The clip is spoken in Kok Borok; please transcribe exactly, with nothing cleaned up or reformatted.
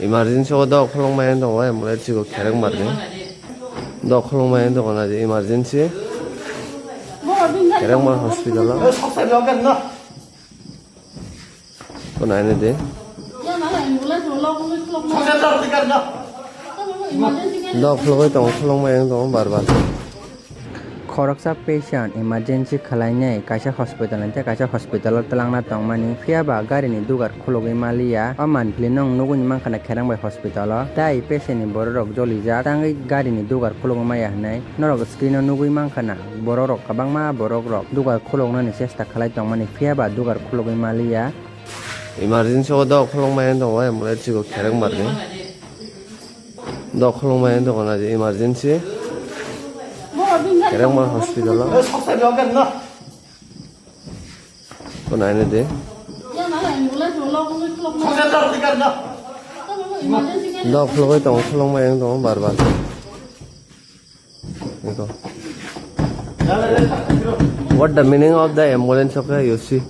Emergency o dok khulok mai tongo, ambulance o kherek mar ni. Dok khulok mai tongo na emergency. Kherek mar hospital o. Ko nai nai de. Dok khulok tongo, khulok mai tongo bar bar. Khoroksa patient emergency khwlainai kaisa hospital ni tei kaisa hospital o twlangna tongmani, phiya ba gari ni dugar khulogwi maliya. O manpili nwng nugwi mankha na kherang bai hospital o, tei patient ni borok rok jolijak, tangwi gari ni dugar khulogwi maya hinwi norok screen o nugwi mankha na. Borok rok kwbangma borok rok dugar khuloknani chesta khwlai tongmani, phiya ba dugar khulogwi maliya. Emergency o dok khulok mai tongo, ambulance o kherek mar ni. Dok khulok mai tongo na emergency. Kherek mar hospital o. Ko nai nai de. Dok khulok tongo, khulok mai tongo bar bar. Eko. What the meaning of the ambulance, okay, you see?